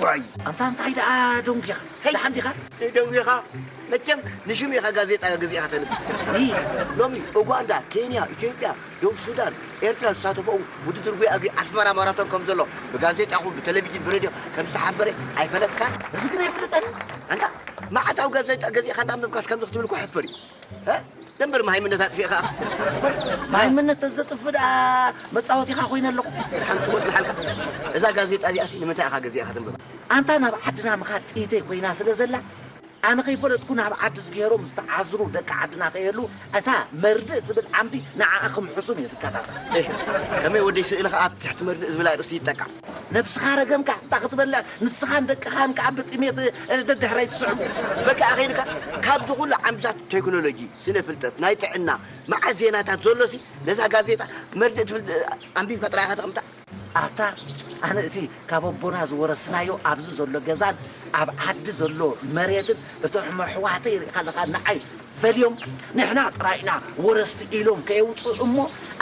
ዋይ፣ ኣንታ እንታይ ደኣ ደንጒኻ? ሄይ! ደሓን ዲኻ? ደንጒኻ? መቸም ንሽም ኢኻ ጋዜጣ ገዚእኻ ተንብብ። ሎሚ ኡጋንዳ፣ ኬንያ፣ ኢትዮጵያ፣ ደቡብ ሱዳን፣ ኤርትራ ዝሳተፈኡ ውድድር ጉያ እግሪ ኣስመራ ማራቶን ከም ዘሎ ብጋዜጣኹም፣ ብቴሌቪዥን፣ ብሬድዮ ከም ዝተሓበረ ኣይፈለጥካን? እዚ ግን ኣይፍልጠን። ኣንታ መዓታዊ ጋዜጣ ገዚእኻ እንዳንበብካስ ከምዚ ክትብል እኮ ሕፍር እዩ። እ? ደንበር መሃይምነት ኣጥፊእኻ። መሃይምነት ተዘጥፍ ደኣ መጻወቲኻ ኮይነ ኣለኹ። ሓንቲ ወጥ ንሓልካ። እዛ ጋዜጣ እዚኣሲ ንምንታይ ኢኻ ገዚእኻ ተንብባ? ኣንታ ናብ ዓድና ምኻድ ጥይተይ ኮይና ስለ ዘላ፣ ኣነ ከይፈለጥኩ ናብ ዓዲ ዝገሮም ዝተዓዝሩ ደቂ ዓድና ከየሉ፣ እታ መርድእ ትብል ዓምዲ ንዓኣ ከም ሕሱም እየ ዝከታተል። ኤህ፣ ከመይ ወደይ ስእልኻ ኣብ ትሕቲ መርድእ ዝብል ኣርእስቲ ይጠቃዕ? ነብስኻ ረገምካ፣ እንታይ ክትበልዕ፣ ንስኻን ደቅኻን ከኣ ብጥሜት፣ እ፣ ደድሕረይ ትስዕቡ። በቃ ኣኺልካ፣ ካብዚ ኩሉ ዓምድታት ቴክኖሎጂ፣ ስነ ፍልጠት፣ ናይ ጥዕና፣ መዓት ዜናታት ዘሎሲ፣ ነዛ ጋዜጣ መርድእ ትብል፣ እ፣ ኣንቢብካ ጥራይ ኢኻ ተቐምጣ። ኣታ፣ ኣነ እቲ ካብ ኣቦና ዝወረስናዮ ኣብዚ ዘሎ ገዛን ኣብ ዓዲ ዘሎ መሬትን እቶም ኣሕዋተይ ርኢኻ ኣለኻ ንዓይ ፈልዮም ንሕና ጥራይ ኢና ወረስቲ ኢሎም ከየውፅኡ እሞ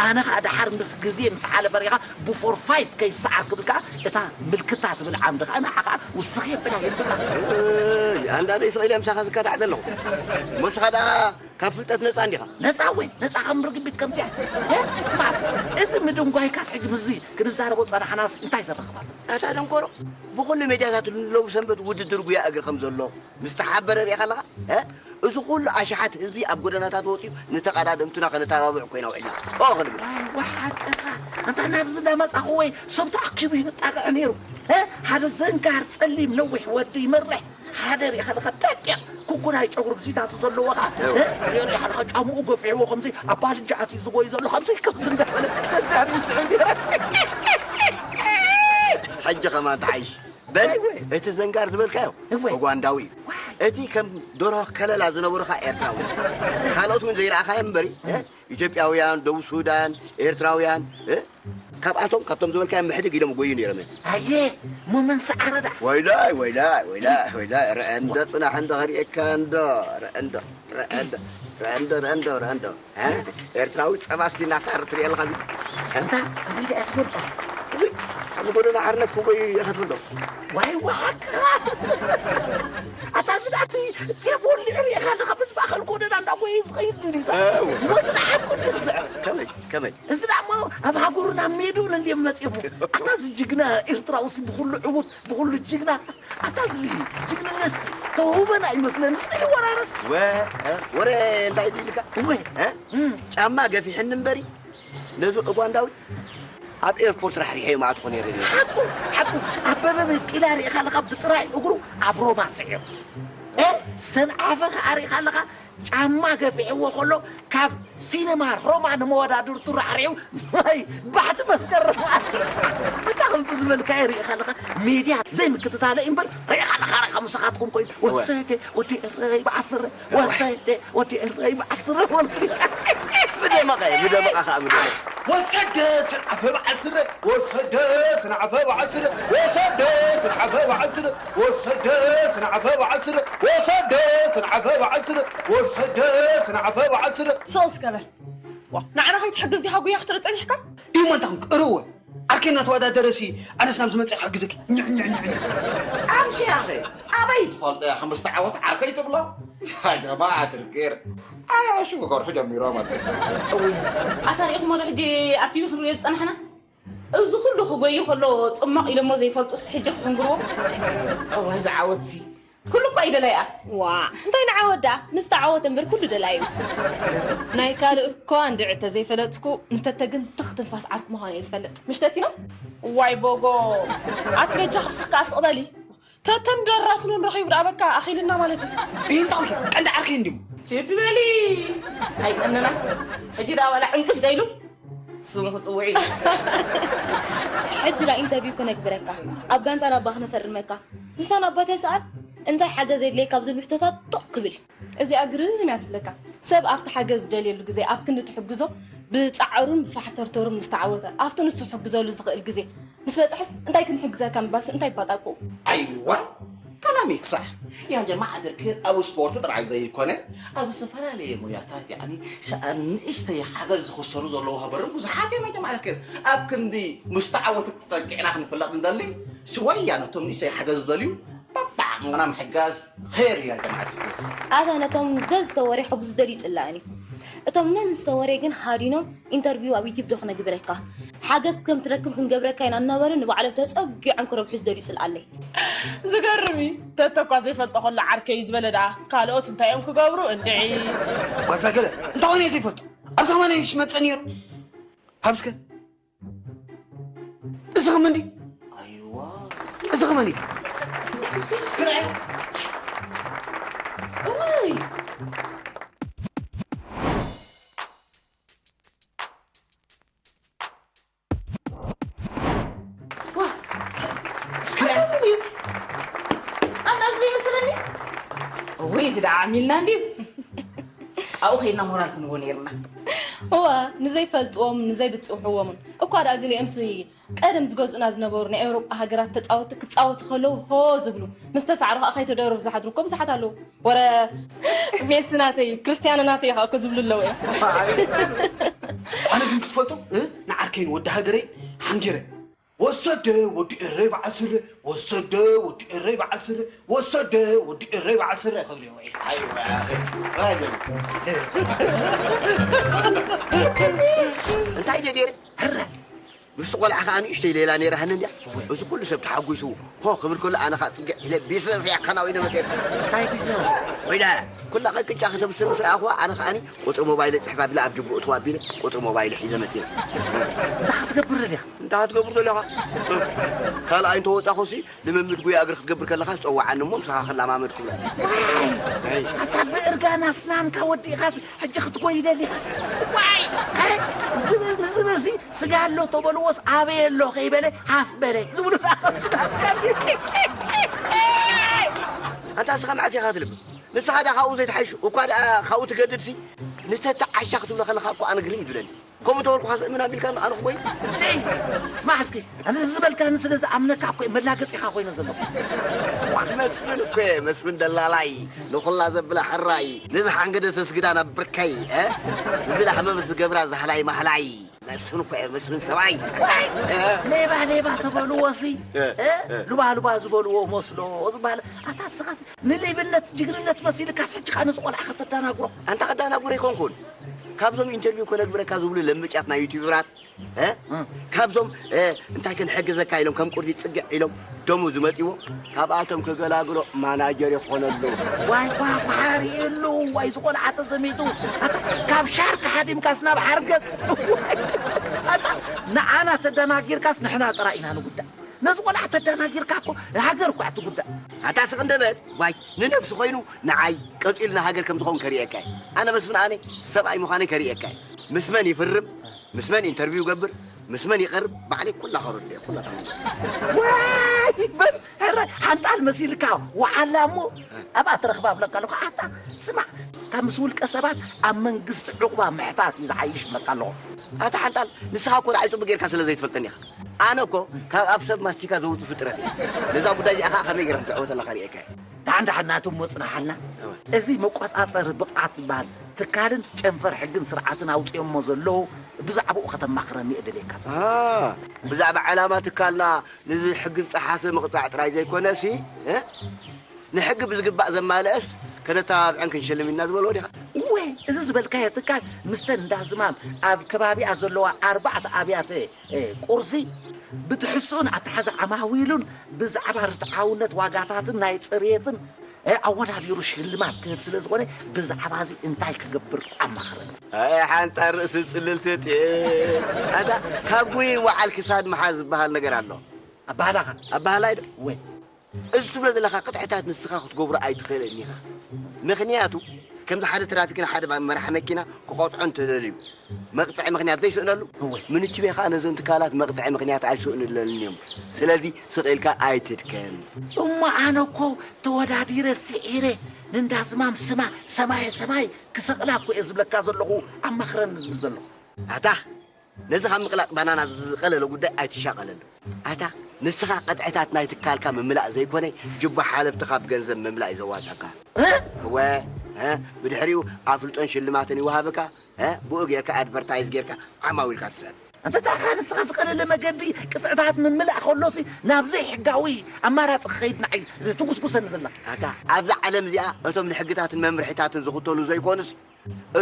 ኣነ ኸዓ ደሓር ምስ ግዜ ምስ ሓለፈ ርኢኻ ብፎርፋይት ከይሰዓር ክብል ከኣ እታ ምልክታ ትብል ዓምዲ ኸዓ ንዓኻ ውስኽ የብላ የብላ። እይ፣ ኣንዳደይ ስቕ ኢለ ምሳኻ ዝከታዕ ዘለኹ። እሞ ንስኻ ደኣ ካብ ፍልጠት ነጻ እንዲኻ? ነጻ ወይ ነጻ ከም ርግቢት ከምዚኣ። እ? ስማዕ እስኪ፣ እዚ ምድንጓይካስ ሕጂ ምስዚ ክንዛረቦ ጸናሕናስ እንታይ ዘራኽብ ኣሎ? ኣታ ደንቆሮ፣ ብኹሉ ሜድያታት ሎሚ ሰንበት ውድድር ጉያ እግሪ ከም ዘሎ ምስ ተሓበረ ርኢኻ ኣለኻ? እ? እዚ ኩሉ ኣሽሓት ህዝቢ ኣብ ጎደናታት ወጺኡ ንተቐዳደምትና ከነተባብዕ ኮይና ውዒልና። ኦ ክንብል። ዋሓቅኻ፣ እንታ ናብዚ እንዳመጻኹ ወይ ሰብ ተኣኪቡ ይጣቕዕ ነይሩ። እ? ሓደ ዘንጋር ጸሊም ነዊሕ ወዲ ይመርሕ። ሓደ ርኢኻ ኣለኻ ደቂቕ ኩኩናይ ጨጉሪ ብዚታቱ ዘለዎ ኸዓ፣ እወ። እ? ርኢኻ ኣለኻ ጫምኡ ገፊዕዎ ከምዚ ኣብ ባልጃ ኣትዩ ዝጎይ ዘሎ ከምዚ፣ ከምዚ እንዳበለ ደድሕሪ ይስዕብ ነይረ። ሕጂ ከማን ተሓይሽ። በል፣ እወ። እቲ ዘንጋር ዝበልካዮ እወ። ኡጋንዳዊ እዩ። ዋይ። እቲ ከም ደርሆ ከለላ ዝነበሩ ኸዓ ኤርትራዊ። ካልኦት እውን ዘይረኣኻዮም እምበሪ፣ እ? ኢትዮጵያውያን፣ ደቡብ ሱዳን፣ ኤርትራውያን፣ እ? ካብኣቶም፣ ካብቶም ዝበልካዮም ምሕድግ ኢሎም ጎዩ ነይሮም እዮም። ኣየ፣ እሞ መን ሰዓረ ደኣ? ወይላይ፣ ወይላይ፣ ወይላይ፣ ወይላይ፣ ርአ እንዶ፣ ጽናሕ እንዶ፣ ክርእየካ እንዶ፣ ርአ እንዶ፣ ርአ እንዶ፣ ርአ እንዶ፣ ርአ እንዶ፣ ርአ እንዶ፣ እ? ኤርትራዊ ጸባ እስቲ እናተሃረ ትርእየ ኣለኻ እዚ? እ? እንታ፣ ከመይ ደኣ ዝፈልጦ? እዚ፣ ኣብዚ ጎደና ሓርነት ክጎዩ ኢኻ ትፈልጦ? ዋይ፣ ዋሓቅኻ! ኣታ እዚ ደኣ እቲ ቴፕ ወሊዑ ርኢኻ ኣለኻ፣ በዚ ማእከል ጎደና እንዳጎየ እዩ ዝኸይድ እንድዩ። እወ። እሞ እዚ ደኣ ሓቁ እንድዩ ዝስዕር። ከመይ፣ ከመይ? እዚ ደኣ እሞ ኣብ ሃገሩን ኣብ ሜድኡን እንድዮም መጺኦም። ኣታ እዚ ጅግና ኤርትራውሲ ብኹሉ ዕዉት፣ ብኹሉ ጅግና። ኣታ እዚ ጅግንነትሲ ተውህበና ይመስለኒ። እስኪ ይወራረስ። ወ-፣ እ? ወረ እንታይ ድዩ ኢልካ? እወ። እ? እም። ጫማ ገፊሕኒ እምበሪ፣ ነዚ ኡጋንዳዊ ኣብ ኤርፖርት ራሕሪሐዮ መዓት ኮነ ይረኒ። ሓቁ፣ ሓቁ። ኣበበ ቢቂላ ርኢኻ ኣለኻ ብጥራይ እግሩ ኣብ ሮማ ስዒሩ። እ? ሰንዓፈ ኸኣ ርኢኻ ኣለኻ ጫማ ገፊዕዎ ከሎ ካብ ሲነማ ሮማ ንመወዳድርቱ ራዕሪዑ፣ ወይ ባሕቲ መስከረም። ኣታ ከምቲ ዝበልካዮ ሪኢኻ ኣለኻ፣ ሚድያ ዘይምክትታለ እምበር ሪኢኻ ኣለኻ። ረ ከምስኻትኩም ኮይኑ ወሰደ ወዲ እረይ ብዓስረ ወሰደ ወዲ እረይ ብዓስረ ወልኩ። ምደመቐ ምደመቐ ከዓ ምደመቐ ወሰደ ስንዓፈ ብዓስረ ወሰደ ስንዓፈ ብዓስረ ወሰደ ስንዓፈ ብዓስረ ወሰደ ስንዓፈ ብዓስረ ወሰደ ስንዓፈ ብዓስረ ወሰደ ስንዓፈ ብዓስረ። ስቕ እስከ በል። ዋ፣ ንዓና ከይትሕግዝ ዲኻ ጉያ ክትርኢ ጸኒሕካ? እዩ መንታኹም ቅርወ ዓርከይ እናተወዳደረ ሲ ኣነስ ናብ ዝመፅእ ክሕግዘኪ። ኝዕ፣ ኝዕ፣ ኝዕ፣ ኝዕ። ኣምሽ ያኸ ኣበይ ትፈልጦ ኢኻ? ምስ ተዓወት ዓርከይ ትብሎ? ያ ጀማዓ ትርቅር ኣያ ሽግር ሕጂ ጀሚሮም ኣለ። ኣታ ሪኢኹሞ ዶ ሕጂ ኣብ ቲቪ ክንሪኦ ዝፀናሕና? እዚ ኩሉ ክጎዩ ከሎ ፅማቕ ኢሎሞ ዘይፈልጡስ ሕጂ ክሕንግርዎ? እወ እዚ ዓወት ሲ ኩሉ እኳ እዩ ደላይኣ። ዋ እንታይ ንዓወት ደኣ ንዝተዓወተ እምበር ኩሉ ደላዩ። ናይ ካልእ እኳ እንድዒ ተዘይፈለጥኩ ንተተ ግን ትኽ ትንፋስ ዓርኩ ምዃኑ እየ ዝፈልጥ ምሽ ተቲኖ። ዋይ ቦጎ ኣቲ በጃ ክስኽ ከኣ ስቕ በሊ። ተተን ደራስኑን ረኺቡ ደኣ በቃ ኣኺልና ማለት እዩ። ይህንጣው ቀንዲ ዓርከይ እንዲሙ። ችድ በሊ ኣይቀንና። ሕጂ ደኣ ዋላ ዕንቅፍ ዘይሉ ስሙ ክጽውዕ እዩ። ሕጂ ዳ ኢንተርቪው ክነግብረካ ኣብ ጋንታ ናባ ክነፈርመካ ምሳና ኣባ ተሰኣል እንታይ ሓገዝ የድልየካ ኣብ ዝብል ሕቶታት ጦቕ ክብል። እዚኣ ግርም እያ ትብለካ። ሰብ ኣብቲ ሓገዝ ዝደልየሉ ግዜ ኣብ ክንዲ ትሕግዞ ብጻዕሩን ብፋሕተርተሩን ምስ ተዓወተ ኣብቲ ንሱ ክሕግዘሉ ዝኽእል ግዜ ምስ በጽሐስ እንታይ ክንሕግዘካ ምባልሲ እንታይ ይባጣቁ። ኣይዋ كلامك صح يا جماعة الخير ኣብ ስፖርት ጥራይ ዘይኮነ ኣብ ዝተፈላለየ ሞያታት ያኒ ሰኣን ንእሽተይ ሓገዝ ዝኽሰሩ ዘለዉ ሃበርን ብዙሓት እዮም ጀማዓ ልክር ኣብ ክንዲ ምስ ተዓወቱ ክፀግዕና ክንፍለጥ ንደሊ ሽወያ ነቶም ንእሽተይ ሓገዝ ዝደልዩ በባዕቕምና ምሕጋዝ ኸይር እያ ጀማዓ ልክር። ኣታ ነቶም ዘዝተወረ ሕጉስ ዝደልዩ ይፅላእኒ እቶም ነን ዝተወረ ግን ሃዲኖም ኢንተርቪው ኣብ ዩቲብ ዶ ክነግብረካ ሓገዝ ከም ትረክብ ክንገብረካ ኢና እናበሉ ንባዕሎም ተፀጊዖም ክረብሑ ዝደልዩ ይፅልኣለይ። ዝገርም እዩ ተተ እኳ ዘይፈልጦ ከሎ ዓርከይ እዩ ዝበለ ደኣ ካልኦት እንታይ እዮም ክገብሩ እንድዒ። ጓዛ ገለ እንታይ ኾነ እየ ዘይፈልጦ ኣብ ሰማንያ ሽመፀ ነይሩ ሃብስከ እዚ ኸመንዲ እዚ ኸመንዲ ስራኤል እዋይ እወይ እዚ ደኣ ዓሚልና እንድዩ ኣብኡ ከይድና ሞራል ክንቦ ነይርና እዋ ንዘይፈልጥዎም ንዘይብፅውዕዎምን እኳ ደኣ ገሊኦምሲ ቀደም ዝገዝኡና ዝነበሩ ናይ ኤውሮጳ ሃገራት ተፃወቲ ክፃወቱ ከለዉ ሆ ዝብሉ ምስ ተሳዕሩ ከዓ ከይተደረሩ ዝሓድሩ እኮ ብዙሓት ኣለዉ ወረ ሜሲ ናተይ እዩ ክርስትያኖ ናተይ እዩ ከዓ እኮ ዝብሉ ኣለዉ እዮም ኣነ ግን ክትፈልጡ ንዓርከይን ወዲ ሃገረይ ሓንጊረ ወሰደ ወዲ ኤረይ በዓል ስረ ወሰደ ወዲ ኤረይ በዓል ስረ ወሰደ ወዲ ኤረይ በዓል ስረ ክብል እየ ወይ ኣይዋ ኣኺ ራጀል እንታይ ደዲር ሕረ ምስቲ ቆልዓ ከዓ ንእሽተይ ሌላ ነይራ ሃነ እንድያ እዚ ኩሉ ሰብ ተሓጒሱ ሆ ክብል ከሎ ኣነ ከዓ ፅግዕ ኢለ ቢዝነስ እያ ከናዊነ መፅየት እንታይ ቢዝነስ ወይዳ ኩላ ቀቅጫ ከተብስር ምስ ረኣኹዋ ኣነ ከዓኒ ቁፅሪ ሞባይለ ፅሕፍ ኣቢለ ኣብ ጅቡኡ እትዋ ኣቢለ ቁፅሪ ሞባይለ ሒዘ መፅየ እንታይ ክትገብር ደሊኻ እንታይ ክትገብር ደሊኻ ካልኣይ እንተወፃኹሲ ልምምድ ጉያ እግሪ ክትገብር ከለኻ ዝፀዋዓኒ እሞ ምሳኻ ክላማመድ ክብሎ ኣታ ብእርጋና ስናንካ ወዲእኻስ ሕጂ ክትጎይ ደሊኻ ዋይ ንዝበዚ ስጋ ኣሎ ተበልዎስ ኣበይ ኣሎ ከይበለ ሃፍ በለ ዝብሉ ኣታ ስኻ መዓት ኢኻ ትልም ንስኻ ዳ ካብኡ ዘይትሓይሽ እኳ ደኣ ካብኡ ትገድድ ሲ ንተተዓሻ ክትብሎ ከለኻ እኮ ኣነ ግርም ይብለኒ ከምኡ ተበልኩኻ ስእምን ኣቢልካ ኣነ ክጎይ እንታይ ስማዕ እስኪ ኣነ ዝበልካኒ ስለ ዝኣምነካ እኮ መላገፂኻ ኮይነ ዘለኹ መስፍን እኮ መስፍን ደላላይ ንኹላ ዘብላ ሕራይ ንዝሓንገደ ተስግዳ ናብ ብርከይ እዚ ዳሕመ ምስ ዝገብራ ዛህላይ ማህላይ መስፍን እኮ እየ መስፍን ሰብኣይ ሌባ ሌባ ተበልዎ ሲ ሉባ ሉባ ዝበልዎ መስሎ ዝበሃል ኣታ ስኻስ ንሌብነት ጅግንነት መሲልካስ ሕጂ ከዓ ነዚ ቆልዓ ከተዳናግሮ ኣንታ ከዳናጉር ኣይኮንኩን ካብዞም ኢንተርቪው ከነግብረካ ዝብሉ ለምጫት ናይ ዩቲዩበራት እ? ካብዞም እ፣ እንታይ ክንሕግዘካ ኢሎም ከም ቁርዲ ፅግዕ ኢሎም ደሞዝ መፂዎ ካብኣቶም ክገላግሎ ማናጀር ይኾነሉ ዋይ ኳኳሓ ርእየሉ ዋይ ዝቆልዓ ተዘሚቱ ኣታ ካብ ሻርክ ሓዲምካስ ናብ ሓርገፅ ኣታ ንዓና ተደናጊርካስ ንሕና ጥራይ ኢና ንጉዳእ ነዚ ቆልዓ ተደናጊርካ እኮ ሃገር እኮ እያ ትጉዳእ። ኣታ ስቕ እንደ በል። ዋይ፣ ንነብሲ ኮይኑ ንዓይ ቀጺሉ ንሃገር ከም ዝኸውን ከርእየካ እየ። ኣነ መስፍን ኣነ ሰብኣይ ምዃነይ ከርእየካ እየ። ምስ መን ይፍርም፣ ምስ መን ኢንተርቪው ይገብር፣ ምስ መን ይቐርብ፣ ባዕለይ ኩላ ከረዶ እየ፣ ኩላ ተመልከት። ዋይ፣ በል፣ ሕረ፣ ሓንጣል መሲልካ፣ ወዓላ እሞ፣ ኣብኣ ትረኽባ እብለካ ኣለኹ። ኣታ፣ ስማዕ፣ ካብ ምስ ውልቀ ሰባት ኣብ መንግስቲ ዕቑባ ምሕታት እዩ ዝሓይሽ እብለካ ኣለኹ። ኣታ ሓንጣል፣ ንስኻ እኮ ንዓይ ጽቡቕ ጌርካ ስለ ዘይትፈልጠኒ ኢኻ። ኣነ እኮ ካብ ኣብ ሰብ ማስቲካ ዘውጽእ ፍጥረት እየ። ነዛ ጉዳይ እዚኣ ኸኣ ከመይ ጌርካ ክትዕወተላ ከርእየካ እየ። ደሓን ደሓን ናቱ እሞ ጽናሓልና። እወ። እዚ መቆጻጸሪ ብቕዓት ዝበሃል ትካልን ጨንፈር ሕግን ስርዓትን ኣውጺኦሞ ዘለዉ ብዛዕባኡ ከተማኽረኒ እየ ደልየካ ዘለኹ። አ፣ ብዛዕባ ዕላማ ትካልና ነዚ ሕጊ ዝጠሓሰ ምቕጻዕ ጥራይ ዘይኮነሲ፣ እ? ንሕጊ ብዝግባእ ዘማልአስ ከነተባብዐን ክንሸልም ኢና ዝበልዎ ዲኻ? እወ፣ እዚ ዝበልካዮ ትካል ምስተን እንዳ ዝማም ኣብ ከባቢኣ ዘለዋ ኣርባዕተ ኣብያተ፣ እ፣ ቁርሲ ብትሕዝቶን ኣተሓዛ ዓማዊሉን ብዛዕባ ርትዓውነት ዋጋታትን ናይ ጽሬትን፣ እ፣ ኣወዳዲሩ ሽልማት ክህብ ስለ ዝኾነ ብዛዕባ እዚ እንታይ ክገብር ኣማኽረኒ። ኣይ፣ ሓንጣር ርእሲ ጽልልቲ ጤ-፣ ኣታ ካብ ጉይን ወዓል ክሳድ ምሓዝ ዝበሃል ነገር ኣሎ። ኣባህላኻ? ኣባህላይ ዶ? ወይ። እዚ ትብሎ ዘለኻ ቅጥዕታት ንስኻ ክትገብሮ ኣይትኽእልን ኢኻ። ምኽንያቱ፣ ከምዚ ሓደ ትራፊክ ንሓደ መራሒ መኪና ክቐጥዖ እንተደልዩ፣ መቕጽዒ ምኽንያት ዘይስእነሉ፣ እወ። ምንችቤ ኸኣ ነዘን ትካላት መቕጽዒ ምኽንያት ኣይስእንለንን እዮም። ስለዚ ስቕ ኢልካ ኣይትድከም። እሞ ኣነ እኮ ተወዳዲረ ስዒረ ንንዳስማም ስማ ሰማየ ሰማይ ክሰቕላ እኮ እየ ዝብለካ ዘለኹ፣ ኣማኽረኒ ዝብል ዘለኹ። ኣታ ነዚ ካብ ምቕላጥ ባናና ዝቐለለ ጉዳይ ኣይትሻቐለሉ። ኣታ ንስኻ ቅጥዕታት ናይ ትካልካ ምምላእ ዘይኮነ፣ ጅባ ሓለፍትኻ ብገንዘብ ምምላእ እዩ ዘዋጽኣካ። እ? እወ፣ እ? ብድሕሪኡ ኣፍልጦን ሽልማትን ይወሃበካ። እ? ብኡ ጌርካ ኣድቨርታይዝ ጌርካ ዓማዊልካ ትስዕብ። እንተ ታኻ ንስኻ ዝቐለለ መገዲ ቅጥዕታት ምምላእ ከሎሲ ናብ ዘይሕጋዊ ኣማራጺ ክኸይድ ንዓይ ትጉስጉሰኒ ዘለኻ። ኣታ ኣብዛ ዓለም እዚኣ እቶም ንሕግታትን መምርሒታትን ዝኽተሉ ዘይኮኑስ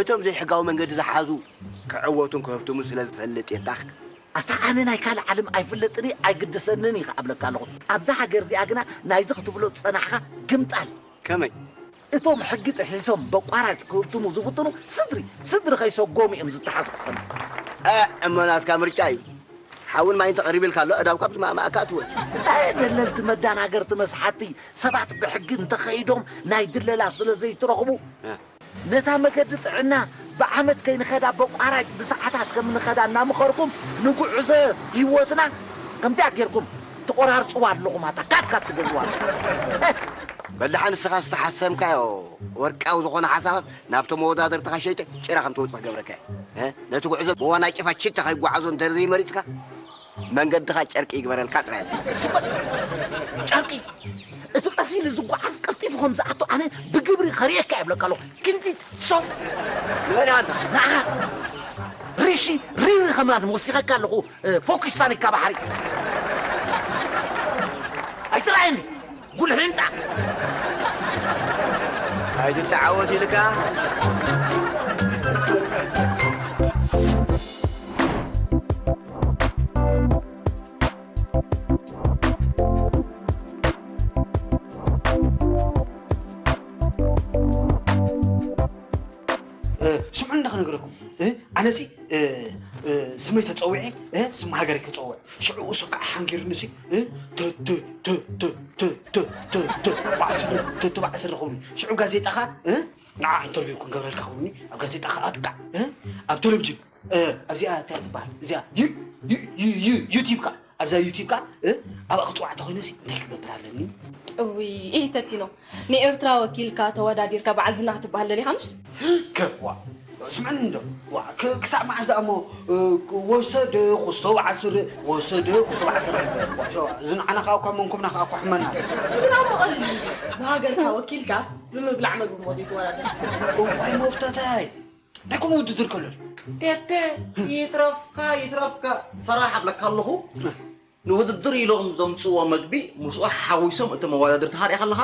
እቶም ዘይሕጋዊ መንገዲ ዝሓዙ ክዕወቱን ክህፍትሙ ስለ ዝፈልጥ እየ። ታኽ ኣታ ኣነ ናይ ካልእ ዓለም ኣይፍለጥን እየ፣ ኣይግድሰንን እየ ክኣብለካ ኣለኹ። ኣብዛ ሃገር እዚኣ ግና ናይዚ ክትብሎ ዝጸናሕካ ግምጣል። ከመይ? እቶም ሕጊ ጥሒሶም በቋራጭ ክህብትሙ ዝፍትኑ ስድሪ፣ ስድሪ ከይሰጎሙ እዮም ዝተሓዙ ክኾኑ። እ፣ እሞ ናትካ ምርጫ እዩ። ሓውን ማይን ተቐሪቡ ኢልካ ኣሎ፣ እዳው ካብ ዝማእማእካ ትወል። ኣይ፣ ደለልቲ መዳናገርቲ መስሓቲ ሰባት ብሕጊ እንተኸይዶም ናይ ድለላ ስለ ዘይትረኽቡ፣ እ። ነታ መገዲ ጥዕና ብዓመት ከይንኸዳ በቋራጭ ብሰዓታት ከም ንኸዳ እናምኸርኩም ንጉዕዞ ህይወትና ከምዚኣ ጌርኩም ትቆራርጽዋ ኣለኹም። ኣታ ካብ ካብ ትገብርዋ ኣለኹም። በል ደሓን ንስኻ ዝተሓሰምካዮ ወርቃዊ ዝኾነ ሓሳባት ናብቶም መወዳደርትኻ ሸይጠ ጭራ ከም ተውጽእ ክገብረካ እየ። እ? ነቲ ጉዕዞ ብዋና ጭፋ ችታ ከይጓዓዞ እንተ ዘይመሪጽካ መንገድኻ ጨርቂ ይግበረልካ ጥራይ። ስበል ጨርቂ እቲ ቀስ ኢሉ ዝጓዓዝ ቀልጢፉ ከም ዝኣቱ ኣነ ብግብሪ ከርእየካ የብለካ ኣለኹ። ክንቲት ሶፍት ንመን ኣንታ? ንዓኻ ሪሺ ሪሪ ከማን ወሲኸካ ኣለኹ። እ፣ ፎኪስ ሳኒካ ባሕሪ ኣይትረኣየኒ ጉልሕንጣ። ኣይትተዓወት ኢልካ። እ፣ ስምዑ እንዳ ክነግረኩም። እ፣ ኣነሲ፣ እ፣ እ፣ ስመይ ተጸዊዐ፣ እ፣ ስም ሃገረይ ክጸውዕ። ሽዑ ሰብ ከዓ ሓንጊርንሲ፣ እ፣ ት፣ ት፣ ት፣ ት፣ ት፣ ት፣ ት፣ ት፣ ት፣ ብዓሰርተ፣ ት፣ ት፣ ብዓሰርተ ክብሉ። ሽዑ ጋዜጣ ከዓ፣ እ፣ ንዓ ኢንተርቪው ክንገብረልካ ክብሉኒ፣ ኣብ ጋዜጣ ከዓ ኣጥቃዕ፣ እ፣ ኣብ ቴሌቪዥን፣ እ፣ ኣብዚኣ እንታይ ትበሃል? እዚኣ ዩ-፣ ዩ-፣ ዩ-፣ ዩ-፣ ዩቲብ ከዓ ኣብዛ ዩቲብ ከዓ፣ እ፣ ኣብኣ ክጽዋዕ እንተኾይነሲ እንታይ ክገብር ኣለኒ? እውይ፣ ኢህ ተቲኖ፣ ንኤርትራ ወኪልካ ተወዳዲርካ በዓል ዝና ክትበሃል ደሊኻ ምሽ? ከ፣ ዋ፣ ስምዕኒ እንዶ፣ ዋ፣ ክ-፣ ክሳዕ መዓስ ደኣ እሞ፣ እ፣ ወሰደ ኩስቶ በዓል ስረ፣ ወሰደ ኩስቶ በዓል ስረ። ዋ፣ ሸዋ፣ ዝንዓና ከኣ እኳ መንኮብና ከኣ እኳ ሕመና። ግን ኣብ መቐለ እዩ። ንሃገርካ ወኪልካ ብምብላዕ መግቢ እሞ ዘይትወዳደር። እዋይ መፍተታይ። ናይ ከምኡ ውድድር ከሎ። ቴቴ፣ ይትረፍካ፣ ይትረፍካ። ሰራሕ ኣብለካ ኣለኹ። ንውድድር ኢሎም ዘምጽዎ መግቢ ምስኡ ሓዊሶም እቶም መወዳድርቲ ሃሪኻ ኣለኻ።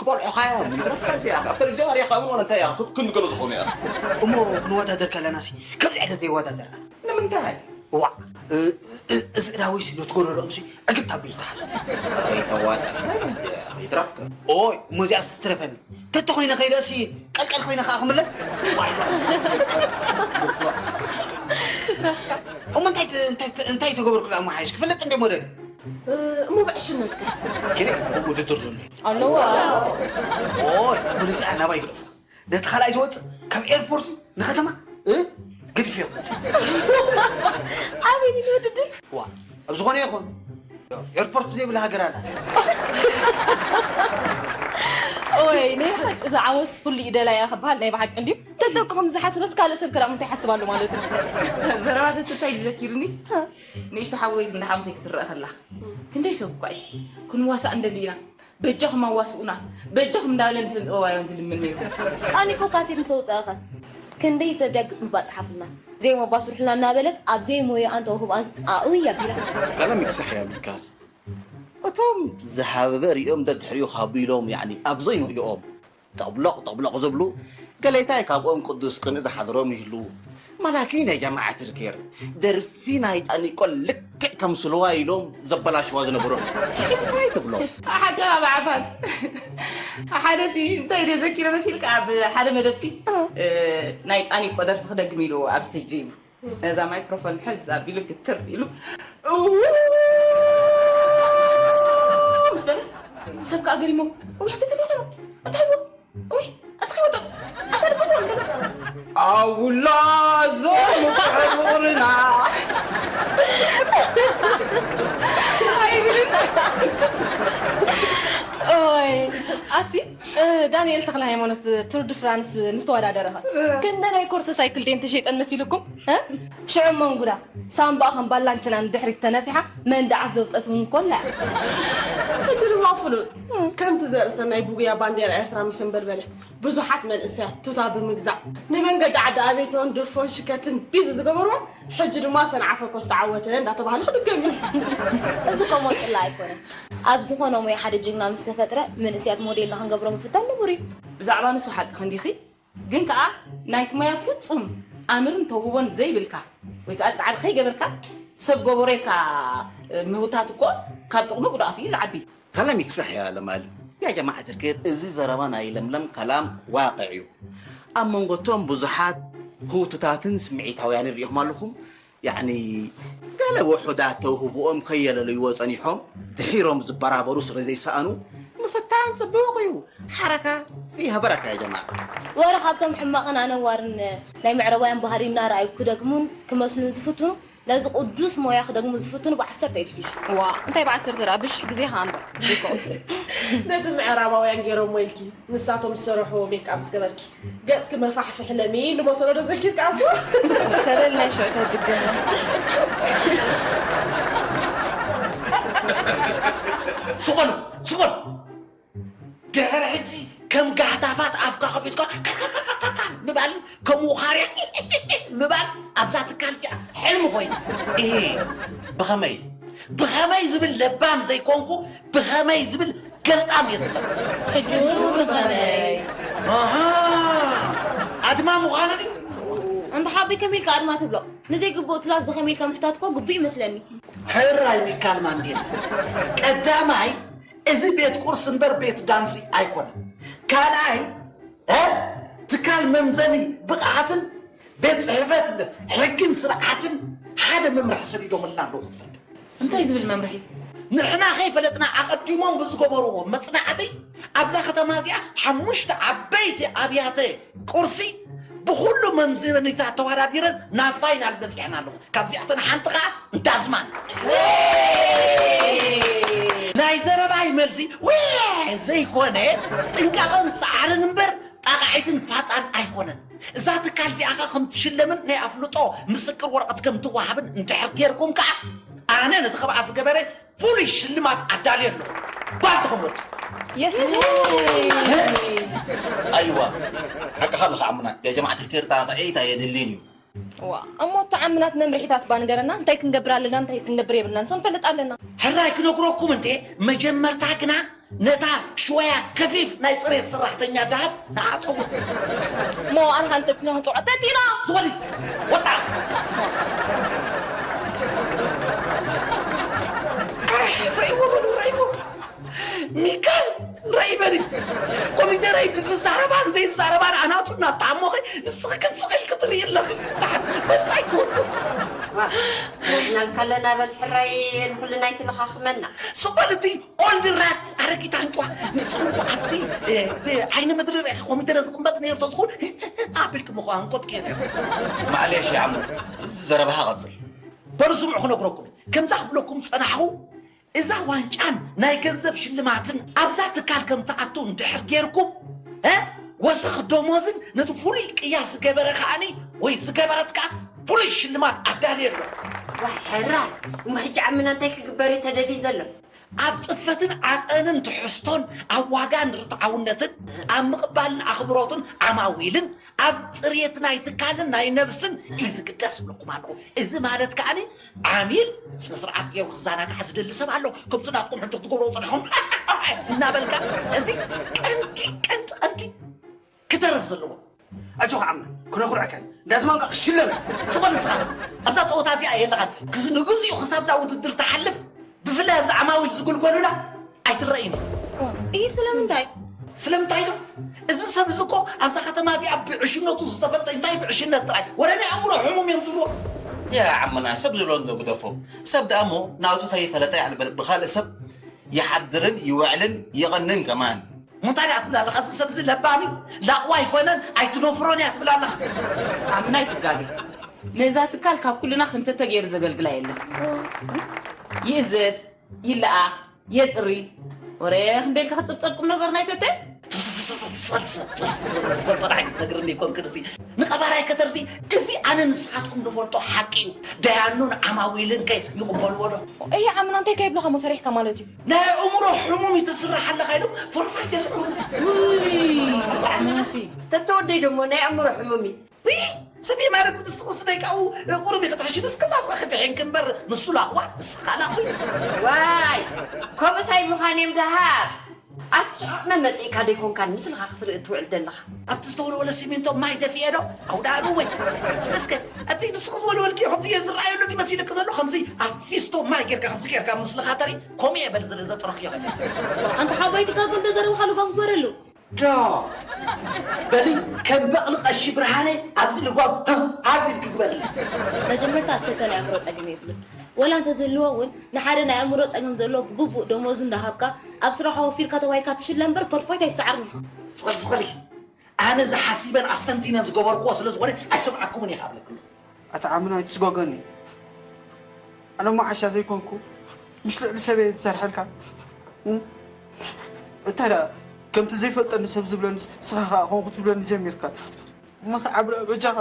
ክበልዑኻ እዮም። ይትረፍካ እዚኣ። ኣብ ቴሌቪዥን ኣሪኻ እውን ወላ እንታይ እያ። ኩሉ ገለ ዝኾኑ እያ። እሞ ክንወዳደር ከለናሲ ከምዚ ዓይነት ዘይወዳደር። ንምንታይ? ዋዕ፣ እ-፣ እ-፣ እዚ እዳወይሲ ነቲ ጎረርኦምሲ ዕግት ኣቢሉ ተሓዞ። ኣይተዋጽኣካ እዚኣ። ይትረፍካ። ኦይ፣ እሞ እዚኣ ስትረፈኒ። ተተኾይነ ከይደሲ ቀልቀል ኮይነ ከኣ ክምለስ? እሞ እንታይ ተ-፣ እንታይ ተ-፣ እንታይ ተገበርኩ ደኣ እሞ ሓይሽ ክፍለጥ እንደ ሞደል? እሞ ብዕሽነትካ። ኪደ፣ ከምኡ ውድድር ዘሎ ኣለዋ። ኦይ፣ ወደዚኣ ናባይ ግደፉ። ነቲ ካልኣይ ዝወፅእ ካብ ኤርፖርት ንከተማ፣ እ? ግድፍዮ። ኣበይ እዩ ውድድር? ዋ፣ ኣብ ዝኾነ ይኹን። ኤርፖርት ዘይብላ ሃገር ኣላ። ኦይ፣ ናይ ሓቂ እዛ ዓወት ፍሉይ ደላያ ክበሃል ናይ ብሓቂ እንድዩ። ተተኩ ከም ዝሓስበስ ካልእ ሰብ ክዳም እንታይ ይሓስብ ኣሎ ማለት እዩ። ዘረባ ተትታይ ዝዘኪርኒ። ንእሽቶ ሓወይ እንዳ ሓሙተይ ክትረአ ከላ። ክንደይ ሰብ እኳ እዩ። ክንዋሳእ እንደሊ ኢና። በጃኹም ኣዋስኡና። በጃኹም እንዳበለ ንሰን ጽበባዮን ዝልምን ነይሩ። ኣነ እኮ ካሴት ምስ ኣውጻእኸ ክንደይ ሰብ ዳግም ባጽሓፍልና። ዘይሞ ባስሩሕልና እናበለት ኣብ ዘይሞየኣን ተውህብኣን ኣእውይ ኣቢላ። ቀለም ይክሳሕ እያ ሚካል። እቶም ዝሃበበ ሪኦም ደድሕሪኡ ካብ ኢሎም፣ ያዕኒ፣ ኣብ ዘይሞየኦም ጠብሎቕ ጠብሎቕ ዝብሉ፣ ገሌታይ ካብኦም ቅዱስ ቅንኢ ዝሓድሮም ይህልዉ። ማላኪ ናይ ጀማዓት ርኬር፣ ደርፊ ናይ ጣኒቆ ልክዕ ከም ስልዋ ኢሎም ዘበላሽዋ ዝነበሩ። እንታይ ትብሎ? ሓቂ ኣብ ዓፋር። ሓደ ሲ እንታይ ኢለ ዘኪረ መሲልካ፣ ኣብ ሓደ መደብ ሲ፣ እ፣ ናይ ጣኒቆ ደርፊ ክደግም ኢሉ ኣብ ስቴጅ ደይቡ። ነዛ ማይክሮፎን ሕዝ ኣቢሉ ግትር ኢሉ፣ "እው!" ምስ በለ፣ ሰብ ከኣ ገሪሞም፣ "እውይ፣ ሕጂ ተሪኸ ነው? እንታይ ዝወ? እውይ፣ ኣትኺ ወዶ? ኣታ ልብኹ!" ምስ በለ፣ "ኣውላ ዞም ፍቕርና!" ኣይብልን። ኦይ፣ ኣቲ፣ እ፣ ዳንኤል ተኽለ ሃይማኖት ቱር ድ ፍራንስ ምስ ተወዳደረ ኸ? እ። ክንደናይ ኮርስ ሳይክል ደን ተሸይጠን መሲልኩም? እ? ሽዑ መንጉዳ፣ ሳምባኣ ከም ባላንችና ንድሕሪት ተነፊሓ፣ መንደዓት ዘውጸት እውን ኮላ እያ። ሕጂ ድማ ፍሉጥ፣ ከምቲ ዘርእሰናይ ብጉያ ባንዴራ ኤርትራ ምስ ኣንበልበለ፣ ብዙሓት መንእሰያት ቱታ ብምግዛእ፣ ንመንገዲ ዓዲ ኣቤቶን ድርፎን ሽከትን ቢዚ ዝገበርዋ፣ ሕጂ ድማ ሰንዓ ፈኮስ ተዓወተ እንዳተባህለ ክድገም እዩ። እዚ እኮ ሞጽላ ኣይኮነን። ኣብ ዝኾነ ሞያ ሓደ ጅግና ምስ ተፈጥረ፣ መንእሰያት ሞዴልና ክንገብሮም ምፍታን ንቡር እዩ። ብዛዕባ ንሱ ሓቂ ክንዲኺ፣ ግን ከኣ ናይቲ ሞያ ፍጹም ኣምርን ተውህቦን ዘይብልካ፣ ወይ ከኣ ጻዕሪ ከይገበርካ፣ ሰብ ገበሮ ኢልካ ምህውታት እኮ ካብ ጥቕሚ ጉድኣቱ እዩ ዝዓቢ። ከላም ይክሳሕ እያ ለማሊ። ያ ጀማዓት ርኬር፣ እዚ ዘረባ ናይ ለምለም ከላም ዋቅዕ እዩ። ኣብ መንጎቶም ብዙሓት ህውትታትን ስምዒታውያንን ርኢኹም ኣለኹም። ያዕኒ፣ ገለ ውሑዳት ተውህብኦም ከየለለይዎ ጸኒሖም፣ ድሒሮም ዝበራበሩ ስለ ዘይሰኣኑ፣ ምፍታን ጽቡቕ እዩ። ሓረካ ፊሃ በረካ ያ ጀማዓ። ወረ ካብቶም ሕማቕን ኣነዋርን ናይ ምዕራባውያን ባህሪ እናረኣዩ ክደግሙን ክመስሉን ዝፍትኑ፣ ነዚ ቅዱስ ሞያ ክደግሙ ዝፍትኑ ብዓሰርተ ይትሒዙ። ዋ፣ እንታይ ብዓሰርተ ደኣ፣ ብሽሕ ግዜ ከኣ እምበር። ነቲ ምዕራባውያን ገይሮሞ ኢልኪ፣ ንሳቶም ዝሰርሕዎ ሜክኣፕ ምስ ገበርኪ፣ ገጽኪ መፋሕፍሒ ለሚን ዝመሰሎ ዶ ዘኪርካ ኣስዋ? ዝተበልና ሽዑ ሰብ ድገም። ስቕ በሉ፣ ስቕ በሉ። ድሕሪ ሕጂ ከም ጋህታፋት ኣፍካ ከፊትካ ካካካካካ ምባልን ከምኡ ኻርያ ምባል ኣብዛ ትካል እዚኣ ሕልሚ ኮይኑ። እሂ፣ ብኸመይ? ብኸመይ ዝብል ለባም ዘይኮንኩ፣ ብኸመይ ዝብል ገልጣም እየ ዝብለካ። ሕጂ ብኸመይ? ኣሃ፣ ኣድማ ምዃኑ ድዩ? እንተ ሓበይ ከመይ ኢልካ ኣድማ ትብሎ? ንዘይግቡእ ትእዛዝ ብኸመይ ኢልካ ምሕታት እኮ ግቡእ ይመስለኒ። ሕራይ ሚካል ማንዴላ። ቀዳማይ፣ እዚ ቤት ቁርሲ እምበር ቤት ዳንሲ ኣይኮነን። ካልኣይ፣ እ፣ ትካል መምዘኒ ብቕዓትን ቤት ጽሕፈት ሕግን ስርዓትን ሓደ መምርሒ ሰዲዶምልና ኣለዉ ክትፈልጥ። እንታይ ዝብል መምርሒ? ንሕና ከይፈለጥና ኣቐዲሞም ብዝገበርዎ መጽናዕቲ ኣብዛ ከተማ እዚኣ ሓሙሽተ ዓበይቲ ኣብያተ ቁርሲ ብኹሉ መምዘኒታት ተወዳዲረን ናብ ፋይናል በጺሐን ኣለዋ። ካብዚኣተን ሓንቲ ኸዓ እንዳዝማን። ናይ ዘረባይ መልሲ ወይ ዘይኮነ ጥንቃቐን ጻዕርን እምበር ጣቓዒትን ፋጻን ኣይኮነን። እዛ ትካል እዚኣ ኸዓ ከም ትሽለምን ናይ ኣፍልጦ ምስክር ወረቐት ከም ትወሃብን እንድሕር ጌርኩም ከኣ ኣነ ነቲ ኸብኣ ዝገበረ ፍሉይ ሽልማት ኣዳልየ ኣለኹ። ባልትኹም ወዲ። የስ። ኣይዋ፣ ሓቅኻ ኣለኻ ዓሙና። ያ ጀማዓት ርኬር ጣቕዒት ኣየድልን እዩ። ዋ፣ እሞ እቲ ዓሙናት መምርሒታት ባንገረና፣ እንታይ ክንገብር ኣለና፣ እንታይ ክንገብር የብልናን፣ ንሶም ንፈልጥ ኣለና። ሕራይ ክነግረኩም እንዴ፣ መጀመርታ ግና ነታ ሽወያ ከፊፍ ናይ ጽሬት ሰራሕተኛ ደሃብ ንዓጽዎ። እሞ ኣነ ሓንቲ እትነኽን ጽውዐት ተቲና። ዝበሊ፣ ወጣ። ኣሕ፣ ረእይዎ በሉ፣ ረእይዎ። ሚካል፣ ረእይ በሊ። ኮሚደረይ ብዝዛረባን ዘይዛረባን ኣናጹ እናተዓሞኸ፣ ንስኺ ግን ስቕ ኢልኪ ትርእዪ ኣለኺ። ደሓን መስጣ ኣይኮንኩ። ጽኒሕናልካ ኣለና። በል ሕራይ ንኹልና ኣይትለኻኽመና። ስቕ በል እቲ ኦልድ ራት ኣረጊት ኣንጭዋ። ንስኺ እኮ ኣብቲ፣ እ፣ ብዓይኒ ምድሪ ርኢኺ ኮሚደረ ዝቕመጥ ነይሩ ተዝኹን ኣቢልኩም እኮ ኣንቆጥኪ ነይሩ። ማዕሌሽ ዓሞ፣ ዘረባኻ ቀጽል። በሉ ስምዑ ክነግረኩም። ከምዛ ክብለኩም ዝጸናሕኹ፣ እዛ ዋንጫን ናይ ገንዘብ ሽልማትን ኣብዛ ትካል ከም ትኣቱ እንድሕር ጌርኩም፣ እ፣ ወሰኽ ደሞዝን ነቲ ፍሉይ ቅያ ዝገበረ ከኣኒ ወይ ዝገበረት ከኣ ፍሉይ ሽልማት ኣዳልየ ኣሎ። ዋይ ሕራይ፣ እሞ ሕጂ ዓምና እንታይ ክግበር እዩ ተደልዩ ዘሎ? ኣብ ጽፈትን ዓቐንን ትሕዝቶን፣ ኣብ ዋጋን ርትዓውነትን፣ ኣብ ምቕባልን ኣኽብሮትን ዓማዊልን፣ ኣብ ጽሬት ናይ ትካልን ናይ ነብስን እዩ ዝግደስ እብለኩም ኣለኹ። እዚ ማለት ከኣኒ ዓሚል ስነ ስርዓት ገይሩ ክዘናጋዕ ዝደሊ ሰብ ኣሎ። ከምዚ ናትኩም ሕጂ ክትገብሮ ጸኒሕኩም እናበልካ፣ እዚ ቀንዲ፣ ቀንዲ፣ ቀንዲ ክተርፍ ዘለዎ። ኣጆኻ ዓምና፣ ክነኹርዐካ ኢና። እንዳ ዝማንካ ክሽለም። ጽበል ንስኻ። ኣብዛ ጸወታ እዚኣ የለኻን። ክዝ-፣ ንግዚኡ ክሳብ እዛ ውድድር ትሓልፍ፣ ብፍላይ ኣብዚ ዓማዊል ዝግልገሉላ ኣይትረእይን። እይ፣ ስለምንታይ? ስለምንታይ ዶ? እዚ ሰብ እዚ እኮ ኣብዛ ከተማ እዚኣ ብዕሽነቱ ዝተፈልጠ፣ እንታይ ብዕሽነት ጥራይ፣ ወረ ናይ ኣእምሮ ሕሙም እዮም ዝብልዎ። ያ ዓምና፣ ሰብ ዝብሎ እንዶ ግደፎ። ሰብ ደኣ እሞ ናቱ ከይፈለጠ፣ ያዕኒ፣ በል፣ ብኻልእ ሰብ ይሓድርን ይውዕልን ይቕንን ከማን። እንታይ ደኣ ትብል ኣለኻ? እዚ ሰብ እዚ ለባም እዩ፣ ላቕዋ ኣይኮነን፣ ኣይትነፍሮን እያ ትብል ኣለኻ። ዓምና ኣይትጋገ። ነዛ ትካል ካብ ኩልና ክንተተ ገይሩ ዘገልግላ የለን። ይእዘዝ፣ ይለኣኽ፣ የጽሪ። ወረ ክንደልካ ክትጸብጸብ ቁም ነገር ናይ ተተ? ዝፈልጦ ንዓይ ክትነግርኒ ይኮንክን፣ እዚ ንቐባራይ ከተርዲ። እዚ ኣነ ንስኻትኩም ንፈልጦ ሓቂ እዩ። ደያኑን ዓማዊልን ከ ይቕበልዎ ዶ? እሂ ዓምና እንታይ ከይብልኻ መፈሪሕካ ማለት እዩ? ናይ ኣእምሮ ሕሙም እዩ ትስራሕ ኣለኻ ኢሎም ፎርፋይት የስዕሩ። ውይ፣ ዓምናሲ። ተተወደይ ደሞ ናይ ኣእምሮ ሕሙም እዩ። ውይ፣ ስሚ ማለት ንስኽስ ደቂቃኡ ቁሩብ ይኽትሕሽን እስክላ እኳ ክድሕን ክንበር ንሱ ላቕዋ ንስኻ ላቑት። ዋይ፣ ከምኡስ ኣይብሉኻን እዮም ደሃብ። ኣብቲ ሸቓቕ መመጺእካ ደይኮንካን ምስልኻ ክትርኢ እትውዕል ዘለኻ። ኣብቲ ዝተወልወለ ሲሚንቶ ማይ ደፊኤ ዶ? ኣውዳእሩ ወይ። ስለስከ፣ እቲ ንስኺ ዝወልወልክዮ ከምዚ እየ ዝረኣየሉ ድዩ መሲልክ ዘሎ? ከምዚ ኣብ ፊስቶ ማይ ጌርካ ከምዚ ጌርካ ምስልኻ ተርኢ፣ ከምኡ እየ በል ዝርኢ ዘጥረኽዮ ከይመስል። ኣንታ ሓወይ፣ ትጋገ እንዶ ዘረብኻ ልጓም ግበረሉ። ዶ? በሊ፣ ከም በቕሊ ቀሺ ብርሃነ ኣብዚ ልጓም ሃብ ኢልኪ ግበሪ። መጀመርታ ተተ ናይ ኣእምሮ ጸገም የብሉን። ወላ እንተዝህልዎ እውን፣ ንሓደ ናይ ኣእምሮ ጸገም ዘለዎ ብግቡእ ደሞዙ እንዳሃብካ፣ ኣብ ስራሕ ኣወፊርካ ተባሂልካ ትሽለም እምበር፣ ፎርፋይት ኣይሰዓርን ኢኻ። ስቕ በሊ፣ ስቕ በሊ። ኣነ ዝሓሲበን ኣስተንቲነን ዝገበርክዎ ስለ ዝኾነ፣ ኣይሰምዓኩምን ኢኻ እብለኩም። ኣታ ዓምና ኣይትስጓጓኒ። ኣነ እሞ ዓሻ ዘይኮንኩ፣ ምሽ ልዕሊ ሰበየ ዝሰርሐልካ። እም? እንታይ ደኣ፣ ከምቲ ዘይፈልጠኒ ሰብ ዝብለኒ፣ ንስኻ ኸኣ ኮንኩ ትብለኒ ጀሚርካ። እሞ ሰዓብ ደኣ በጃኻ።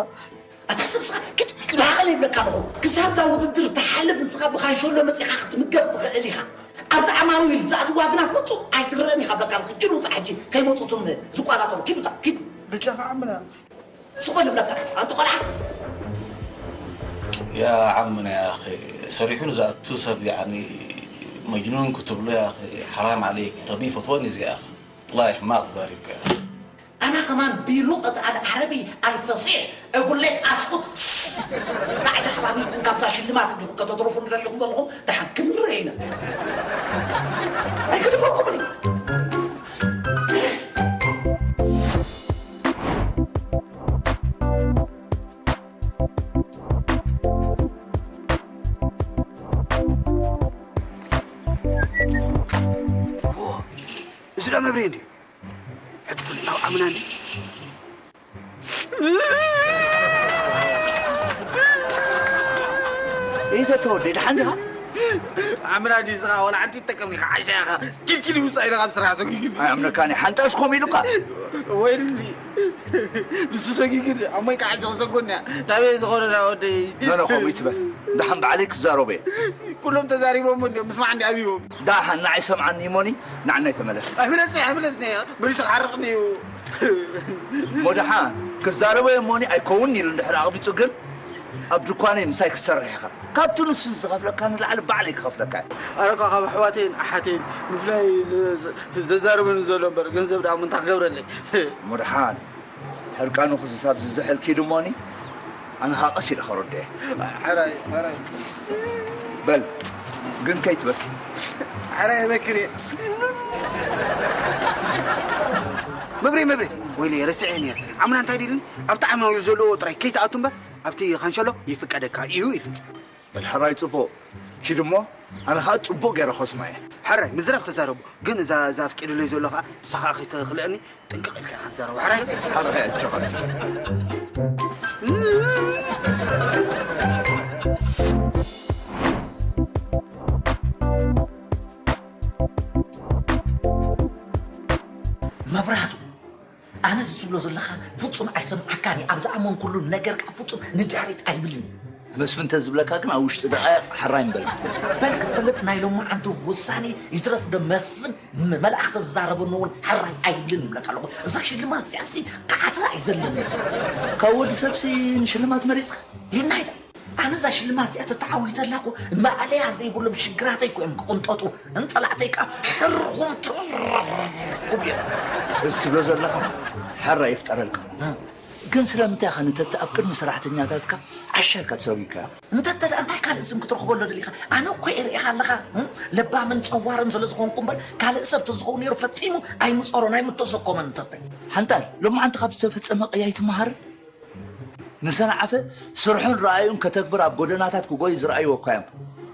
ኣታ ሰብ ስኻ፣ ግድ፣ ግድ፣ ዓቕሊ ይብለካ ኣለኹ። ክሳብ እዛ ውድድር ትሓልፍ ንስኻ ብካንሸሎ መጺኻ ክትምገብ ትኽእል ኢኻ። ኣብዚ ዓማዊል ዝኣትዋ ግና ፍጹም ኣይትረእን ኢኻ ብለካ ኣለኹ። ኪድ ውጻእ ሕጂ፣ ከይመጹ እቶም ዝቆጻጸሩ። ኪድ ውጻእ፣ ኪድ። በጃኻ ዓምና። ስቕ በል እብለካ፣ ኣንቲ ቆልዓ። ያ ዓምና፣ ያ ኣኺ፣ ሰሪሑ ንዝኣቱ ሰብ፣ ያዕኒ፣ መጅኑን ክትብሎ፣ ያ ኣኺ፣ ሓራም ዓለይክ። ረቢ ይፈትወኒ እዚኣ፣ ኣኺ። ወላሂ ሕማቕ ተዛሪብካ፣ ያ ኣኺ። ኣና ከማን ቢሉቀት ኣልዓረቢ ኣልፈሲሕ እጉሌክ ኣስኩት። ባዕዳ ከባቢኹም ካብዛ ሽልማት እንዲኹም ከተትረፉ ንደሊኹም ዘለኹም ደሓን ክንርኢ ኢና። ኣይክልፈኩምን እዩ። እዚ ዶ መብሬ እንድዩ? ሕትፍል ናብ ዓምና እንድዩ? ኢዘ ተወደ፣ ደሓን ዲኻ? ዓምና እንድዩ፣ ንስኻ ዋላ ሓንቲ ትጠቀም ኢኻ፣ ዓሻ ኢኻ። ኪድ ኪድ ውጻእ ኢለ ካብ ስራሕ ሰጒግኒ። ኣይኣምነካን እየ፣ ሓንጣስ ኮም ኢሉካ። ወይሊ፣ ንሱ ሰጒግኒ፣ ኣሞይ ከዓ ዓሻ ክሰጎኒ እያ። ናበይ ዝኾነ ዳ ወደይ? ኖ፣ ኖ፣ ከምኡ ይትበል። ደሓን ባዕለይ ክዛረቦ እየ። ኩሎም ተዛሪቦም እንድዮም፣ ምስማዕ እንዲ ኣቢቦም። ደሓን ንዓይ ሰምዓኒ እሞኒ፣ ንዓናይ ተመለስ። ኣይምለስኒ፣ ኣይምለስኒ፣ መሊሱ ክሓርቕኒ እዩ። እሞ ደሓን ክዛረቦ እየ እሞኒ፣ ኣይከውን ኢሉ እንድሕር ኣቕቢጹ ግን፣ ኣብ ድኳነይ ምሳይ ክትሰርሕ ኢኻ። ካብቲ ንሱ ዝኸፍለካ ንላዕሊ ባዕለይ ክኸፍለካ እየ። ኣነ እኳ ካብ ኣሕዋተይን ኣሓተይን ምፍላይ ዘ-፣ ዘ-፣ ዘዛርበኒ ዘሎ እምበር፣ ገንዘብ ደኣ ምንታ ክገብረለይ? እሞ ደሓን ሕርቃኑ ክዝሳብ ዝዝሕል ኪዱ እሞኒ፣ ኣነ ኸኣ ቀስ ኢለ ኸረድኦ እየ። ሕራይ፣ ሕራይ። በል፣ ግን ከይትበኪ። ሕራይ፣ በኪ ድየ? መብሬ፣ መብሬ። ወይለይ፣ ረሲዐ ነይረ። ዓምና እንታይ ኢሉኒ? ኣብቲ ዓማዊል ዘለዎ ጥራይ ከይትኣቱ እምበር፣ ኣብቲ ኻንሸሎ ይፍቀደካ እዩ ኢሉ። በል ሕራይ ጽቡቕ። ኪድ እሞ ኣነ ኸኣ ጽቡቕ ገይረ ኸስማ እየ። ሕራይ ምዝራብ ተዛረቡ፣ ግን እዛ እዛ ኣፍቂድለይ ዘሎ ኸኣ ንስኻ ከይተኽልአኒ ጥንቅቕ ኢልካ ኢኻ ትዛረቡ። ሕራይ። ሕራይ ኣጆኻ። መብራህቱ፣ ኣነ እዚ ትብሎ ዘለኻ ፍጹም ኣይሰምዓካን እየ። ኣብ ዝኣመንኩሉ ነገር ከዓ ፍጹም ንድሕሪት ኣይብልን። መስፍን እንተዝብለካ ግን ኣብ ውሽጢ ደቓይቕ ሕራይ ምበልካ። በል ክትፈልጥ ናይ ሎማዓንቲ ውሳኔ ይትረፍ ዶ መስፍን ም-፣ መልኣኽ ተዝዛረበኒ እውን ሕራይ ኣይብልን ይብለካ ኣለኹ። እዛ ሽልማት እዚኣሲ ክዓትራ ኣይዘለኒ። ካብ ወዲ ሰብሲ ንሽልማት መሪጽካ? ይናይዳ ኣነ እዛ ሽልማት እዚኣ ተተዓዊተላ እኮ ማእለያ ዘይብሎም ሽግራተይ እኮ እዮም ክቕንጠጡ። እንጸላእተይ ከዓ ሕርኹም ትርርር ክብሉ እዮም። እዚ ትብሎ ዘለኻ ሕራይ ይፍጠረልካ። እ። ግን ስለምንታይ ኢኻ ንተተ ኣብ ቅድሚ ሰራሕተኛታትካ ዓሻ ኢልካ ተሰጒግካዮ? እንተተ ደኣ እንታይ ካልእ ስም ክትረኽበሉ ደሊኻ? ኣነ እኮ እየ ርኢኻ ኣለኻ፣ እ? ለባምን ጸዋርን ስለ ዝኾንኩ እምበር ካልእ ሰብ ተዝኸውን ነይሩ ፈጺሙ ኣይምጸሮን ኣይምተሰኮመን እንተተ። ሓንጣል፣ ሎማዓንቲ ካብ ዝተፈጸመ ቅያ ኣይትመሃርን? ንሰንዓፈ ስርሑን ረኣዩን ከተግብር ኣብ ጎደናታት ክጎዩ ዝረኣይዎ እኳ እዮም።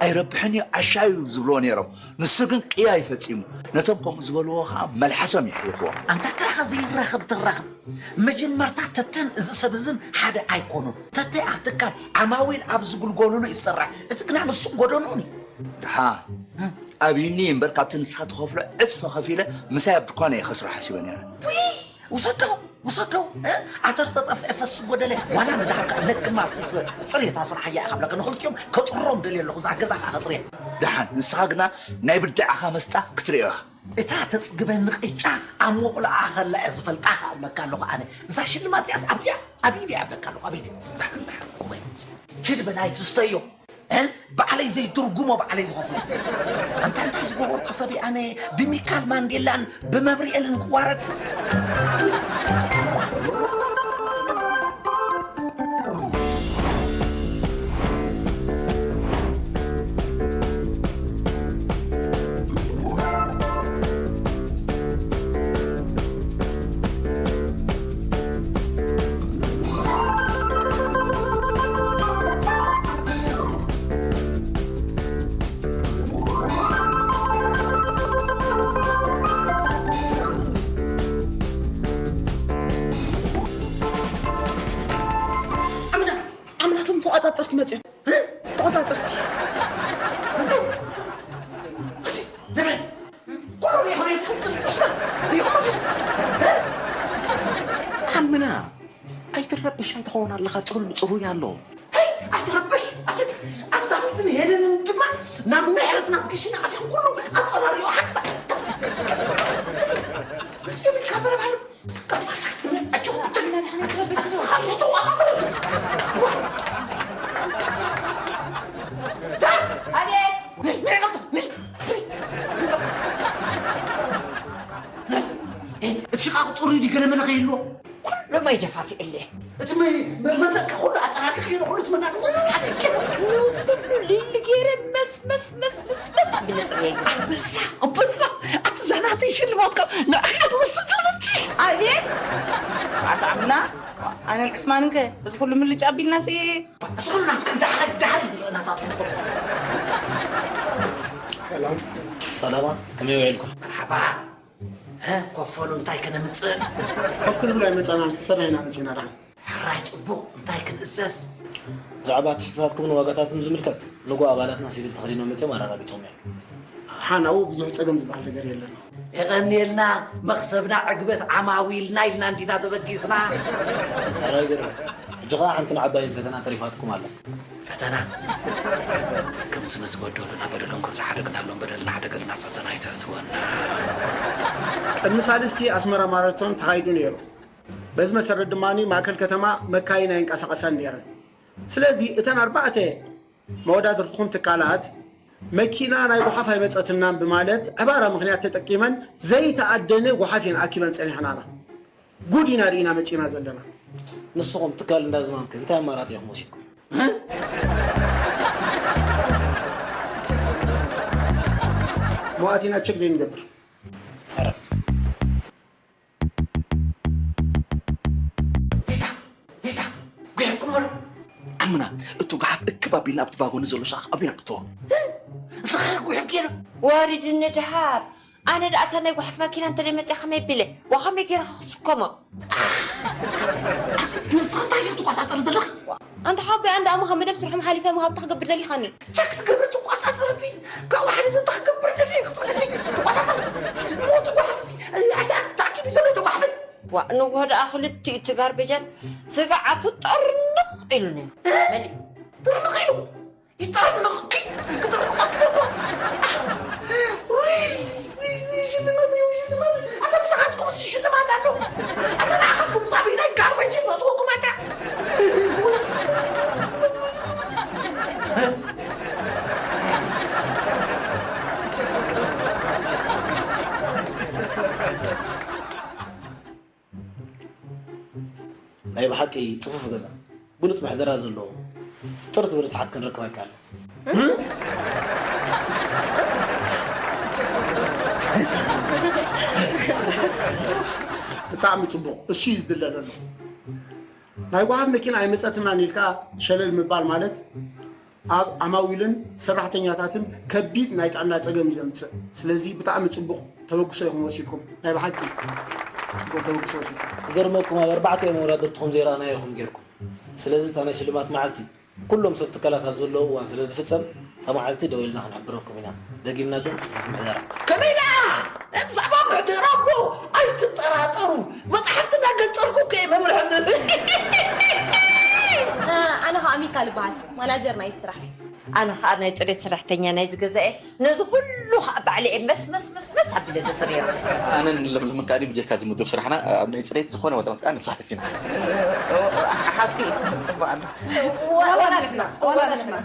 ኣይረብሕን እዩ፣ ዓሻ እዩ ዝብልዎ ነይሮም። ንሱ ግን ቅያ እዩ ፈጺሙ። ነቶም ከምኡ ዝበልዎ ኸኣ መልሓሶም ይሕውኽዎም። ኣንታ ክራኸ ዘይራኸብ ትራኸብ። መጀመርታ ተተን እዚ ሰብ እዝን ሓደ ኣይኮኑን። ተተ ኣብ ትካል ዓማዊል ኣብ ዝግልገሉሉ ይሰርሕ። እቲ ግና ንሱን ጎደንኡን እዩ። ድሓ ኣብዩኒ እምበር ካብቲ ንስኻ ትኸፍሎ ዕጽፊ ከፊለ ምሳይ ኣብ ድኳን እየ ከስርሖ ሓሲበ ነይረ። ውይ! ውሰዶ፣ ውሰዶ፣ እ? ኣተር ተጠፍኤ ፈስ ጎደለ፣ ዋላ ንድሓር ከኣ ለክማ ኣብቲ ስ-፣ ጽሬታ ስርሓያ ኢኻ ብለካ፣ ንኽልቲኦም ከጽሮም ደልየ ኣለኹ፣ እዛ ገዛ ከኣ ከጽርያ። ደሓን፣ ንስኻ ግና ናይ ብድዕኻ መስጣ ክትርእዮ ኢኻ። እታ ተጽግበኒ ቅጫ ኣብ ምቑላኣ ከላ እየ ዝፈልጣ ከኣ እብለካ ኣለኹ ኣነ። እዛ ሽልማት እዚኣስ ኣብዚኣ፣ ኣብ ኢደይ እብለካ ኣለኹ፣ ኣብ ኢደይ። ደሓን፣ ደሓን። ወይ፣ ኪድ በል ኣይትስተዮ። እ? ባዕለይ ዘይትርጉሞ ባዕለይ ዝኸፍሎ። ኣንታ እንታይ ዝገበርኩ ሰብ እየ ኣነ ብሚካል ማንዴላን ብመብርኤልን ክዋረድ? ኣምና፣ ኣምና፣ እቶም ተቖጻጸርቲ መጽዮም። እ? ተቖጻጸርቲ። መጽዮም? መጽዮም? ንበል። ኩሉ ሪኢኹም ኢልኩም ክትቅስና ሪኢኹም ኢልኩም። ኣምና፣ ኣይትረብሽ፣ እንታይ ትኸውን ኣለኻ? ጽሩይ፣ ጽሩይ ኣሎ። ሄይ፣ ኣይትረብሽ። ኣቲ፣ ኣዛሚትን ሄለንን ድማ ናብ ምሕረትና ክሽነ ኣትዮም ኩሉ ኣጸራሪዮ ሓግዛ። መጽዮም ኢልካ ዘረባሉ። ኣቤት። እቲ ሽቓቕ ጥሩይ ድዩ? ገለ መለ ከይህልዎ? ኩሎም ኣይደፋፊእለ። እቲ መ-፣ መ-፣ መድረኽ ኩሉ ኣጠራሪኺ፣ ኩሉ እቲ መናድቕ ሓቲትኪ። ንኹሉ ልል ገይረ መስ፣ መስ፣ መስ፣ መስ፣ መስ ኣቢለ ጽርየዮ። ኣንበሳ፣ ኣንበሳ፣ ኣቲ እዛ ናተይ ሽልማት ካብ ንዓይ ኣትወስድ ዘለኪ። ኣቤት! ኣታ ኣምና፣ ኣነን ዕስማንን ከ እዚ ኩሉ ምልጭ ኣቢልናስ? እዚ ኩሉ ናትኩም ደሓር፣ ደሓር ዝረአ ናታትኩም። ሰላም። ሰላማት፣ ከመይ ውዒልኩም? መርሓባ። ሀ፣ ኮፈሉ እንታይ ከነምጽእ? ኮፍ ክንብል ኣይመጻናን፣ ሰናይ ኢና መጺና ደሓን። ሕራይ ጽቡቕ፣ እንታይ ክንእዘዝ? ብዛዕባ ትሕዝቶታትኩምን ዋጋታቱን ዝምልከት፣ ንጎ ኣባላትና ሲቪል ተኸዲኖም መጺኦም ኣረጋጊጾም እዮም። ደሓን፣ ኣብኡ ብዙሕ ጸገም ዝበሃል ነገር የለን። የቐንየልና፣ መኽሰብና ዕግበት ዓማዊልና ኢልና እንዲና ተበጊስና። ሕራይ ገይሩ። ሕጂ ኸኣ ሓንትን ዓባይን ፈተና ተሪፋትኩም ኣላ። ፈተና? ከምቲ ንዝበደሉና በደሎም ከም ዝሓደግናሎም በደልና ሓደገልና፣ ፈተና ኣይተእትወና። ቅድሚ ሳልስቲ ኣስመራ ማራቶን ተኻይዱ ነይሩ። በዚ መሰረት ድማ ማእከል ከተማ መካይን ኣይንቀሳቐሳን ነይረን። ስለዚ እተን ኣርባዕተ መወዳድርትኹም ትካላት መኪና ናይ ጓሓፍ ኣይመጸትናን ብማለት ዕባራ ምኽንያት ተጠቂመን ዘይተኣደነ ጓሓፍ እየን ኣኪበን ጸኒሕናና። ጉድ ኢና ርኢና መጺና ዘለና። ንስኹም ትካል እንዳ ዝማምከ እንታይ ኣማራጺ ኢኹም ወሲድኩም? መዋእቲና ችግር ንገብር። ሪታ፣ ሪታ፣ ጉሒፍኩሞ ዶ? ኣምና፣ እቱ ጓሓፍ እክብ ኣቢልና ኣብቲ ባጎኒ ዘሎ ሻኽ ኣቢና ብትዎ። ዝኸ ጉሕፍ ገይሩ። ወሪድኒ ድሃብ። ኣነ ደኣ እታ ናይ ጓሓፍ ማኪና እንተ ደይ መጽያ ከመይ ኣቢለ? ዋ ከመይ ገይረ ክስከሞ? ንስኺ እንታይ ኢኺ ትቆጻጸሪ ዘለኺ? ኣንታ ሓወቦይ ኣንዳ ኣሞ ካብ መደብ ስርሖም ሓሊፈ ምሃብ እንታይ ክገብር ደሊኻኒ? ቸክ ትገብሪ ትቆጻጸርቲ። ካብኡ ሓሊፈ እንታይ ክገብር ደሊኺ ክትብለኒ? ትቆጻጸሪ። ሞት ጓሓፍ እዚ። ኣታ ተኣኪቡ ዘሎ ተጓሕፍን። ዋ ንግሆ ደኣ ክልቲኡ እቲ ጋርቤጃት ስጋ ዓፉ ጠርንቕ ኢሉኒ። መሊእ። ጥርንቕ ኢሉ። ይጠርንቕኪ። ክጥርንቐኪ ደሎ። ውይ፣ ውይ፣ ውይ፣ ሽልማት እዩ፣ ሽልማት። ኣታ ምሳኻትኩም ሲ ሽልማት ኣሎ። ኣታ ንዓኻትኩም ሳቢና ይጋርበጅ ይፈትወኩም ኣታ። ናይ ብሓቂ ጽፉፍ ገዛ፣ ብሉጽ ምሕደራ ዘለዎ፣ ጥርት ዝብል ሰዓት ክንረክብ ኣይከኣልን። ብጣዕሚ ጽቡቕ፣ እሱ እዩ ዝድለ ዘሎ። ናይ ጓሓፍ መኪና ኣይመጸትናን ኢልካ ሸለል ምባል ማለት ኣብ ዓማዊልን ሰራሕተኛታትን ከቢድ ናይ ጥዕና ጸገም እዩ ዘምጽእ። ስለዚ ብጣዕሚ ጽቡቕ ተበግሶ ኢኹም ወሲድኩም። ናይ ብሓቂ ጽቡቕ ተበግሶ ወሲድኩም። ክገርመኩም ኣብ ኣርባዕተ መወዳድርትኹም ዘይረኣናዮ ኢኹም ጌርኩም። ስለዚ እታ ናይ ሽልማት መዓልቲ ኩሎም ሰብ ትካላት ኣብ ዘለዉ እዋን ስለ ዝፍጸም እታ መዓልቲ ደው ኢልና ክንሕብረኩም ኢና። ደጊምና ግን ጽፉፍ ምሕደራ። ከመይ ደኣ? ብዛዕባ ምሕደራ እሞ ኣይትጠራጠሩ። መጻሕፍቲ እናገንጸልኩ እኮ እየ መምርሒ ዝብል። ኣነ ኸኣ ሚካል እበሃል፣ ማናጀር ናይ ስራሕ። ኣነ ኸኣ ናይ ጽሬት ሰራሕተኛ ናይዚ ገዛ እየ። ነዚ ኩሉ ኸኣ ባዕለ እየ መስ መስ መስ መስ ኣቢለ ዘጽርዮ። ኣነን ለምለምን ከኣ ብጀካ እዚ ምዱብ ስራሕና ኣብ ናይ ጽሬት ዝኾነ ወጣ ወጣ ንሳተፍ ኢና። ሓቂ እዩ፣ ጽቡቕ ኣሎ። ዋላ ንሕና፣ ዋላ ንሕና።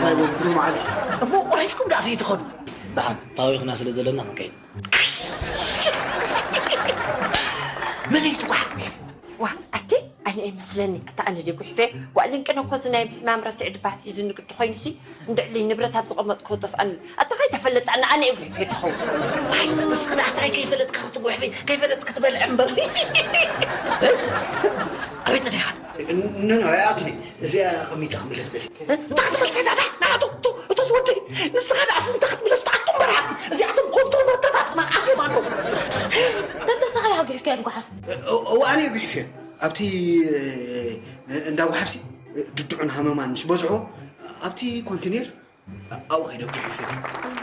ናይ ብሩህ መዓልቲ። እሞ ቆሪስኩም ደኣ ዘይትኸዱ? ደሓን ታዊኽና ስለ ዘለና ክንከይድ። መን እዩ እቲ ጓሓፍ? ዋ ኣቲ ኣነ ይመስለኒ ኣታ ኣነ ደጉሕፌ ዋእልን ቅነ እኮ እዚ ናይ ሕማም ረስዒ ድባህ ሒዙ ንግዲ ኮይኑሲ እንድዕሊ ንብረት ኣብ ዝቐመጥኮ ጠፍኣኒ ኣታ ከይተፈለጣና ኣነ ይጉሕፌ ድኸውን። ኣይ ንስኺ ደኣ እንታይ ከይፈለጥኪ ክትጉሕፊ ከይፈለጥኪ ትበልዒ እምበር። ኣበይ ተደይኻት? ንኖ ኣይኣቱኒ እዚኣ ኣቐሚጠ ክምለስ ደሊ። እንታይ ክትመልሰ ዳዳ ናቱ እቶ ዝወደይ ንስኻ ደኣ ስንታ ክትምለስ ተኣቱ መርሓቲ እዚኣቶም ኮንቶም ወታታት መርዓት እዮም ኣለዉ። ተተሰኸ ይሃጉሕፍያ ንጉሓፍ። እዋኣነ ይጉሕፍዮ ኣብቲ እንዳጉሓፍሲ ድድዑን ሃመማን ምስ በዝሖ ኣብቲ ኮንቲኔር ኣብኡ ከይደ ጉሕፍዮ።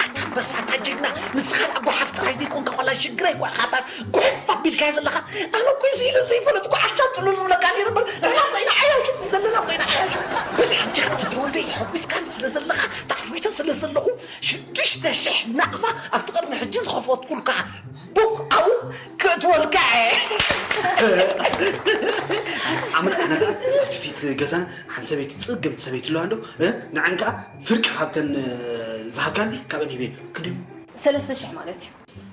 ኣታ ኣንበሳታ ጀግና ንስኻ ደኣ ጓሓፍ ጥራይ ዘይኮንካ ዋላ ሽግረይ ጓኻታ ጉሕፍ ኣቢልካዮ ዘለኻ። ኣነ እኮ እዚ ኢለ ዘይፈለጥኩ ዓሻ ጥሉል ዝብለካ ነይሩ እምበር ንሕና ኮይና ዓያሹ ዘለና ኮይና ዓያሹ። በዚ ሕጂ ከኣ እቲ ተወልደ የሐጒስካኒ ስለ ዘለኻ ተዓዊተ ስለ ዘለኹ ሽዱሽተ ሽሕ ናቕፋ ኣብቲ ቅድሚ ሕጂ ዝኸፈትኩልካ ቡክ ኣው ክእትወልካ እየ። ኣመል ኣነ ከኣ ኣብቲ ፊት ገዛና ሓንቲ ሰበይቲ ጽግምቲ ሰበይቲ ኣለዋ እንዶ ንዓን ከኣ ፍርቂ ካብተን ዝሃብካን ካብአን ሂበ ክንደይ ሰለስተ ሽሕ ማለት እዩ።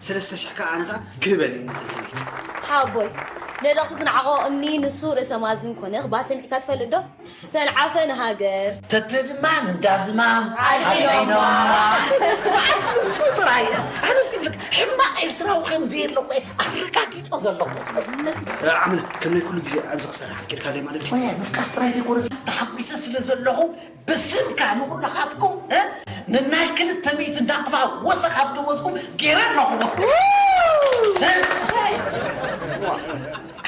ሰለስተ ሽሕ ከኣ ኣነ ከኣ ክህበን እየ ነተን ሰበይቲ። ሓቦይ ነደቕቲ ዝነዓቖ እምኒ ንሱ ርእሰ ማዝን ኮነ ክበሃል ሰሚዕካ ትፈልጥ ዶ? ሰንዓፈ ንሃገር። ተተ ድማ ንዳዝማም ኣድዒኖማ። ኣድዒኖማ። መዓስ ንሱ ጥራይ ኣነስ ይብልክ ሕማቕ ኤርትራዊ ከም ዘየለ እኮ ኣረጋጊጸ ዘለኹ። ዓምና ከም ናይ ኩሉ ግዜ ኣብዚ ክሰርሕ ኣፍቂድካለይ ማለት ድዩ? ወይ ምፍቃር ጥራይ ዘይኮነስ ተሓጒሰ ስለ ዘለኹ ብስምካ ንኹልኻትኩም እ ንናይ ክልተ ሚእቲ እንዳቕፋ ወሰኽ ኣብ ደሞዝኩም ገይረ ኣለኹ። እ?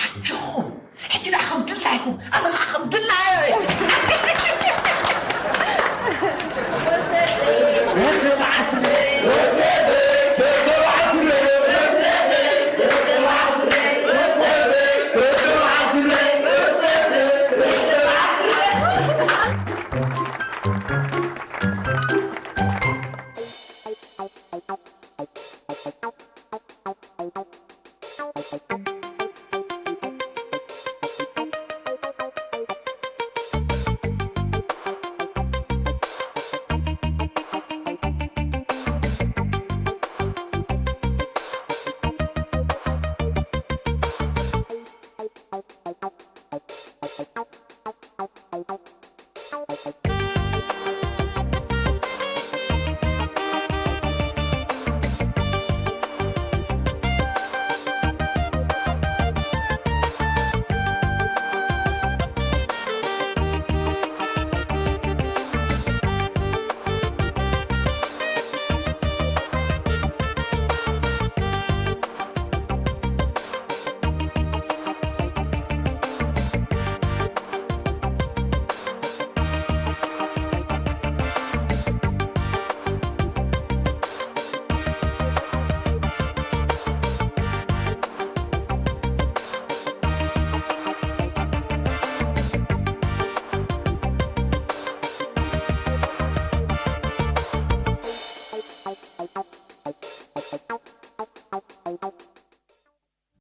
ኣጆኹም ሕጂ ደኣ ከም ድላይኩም ኣነ ኸዓ ከም ድላየ።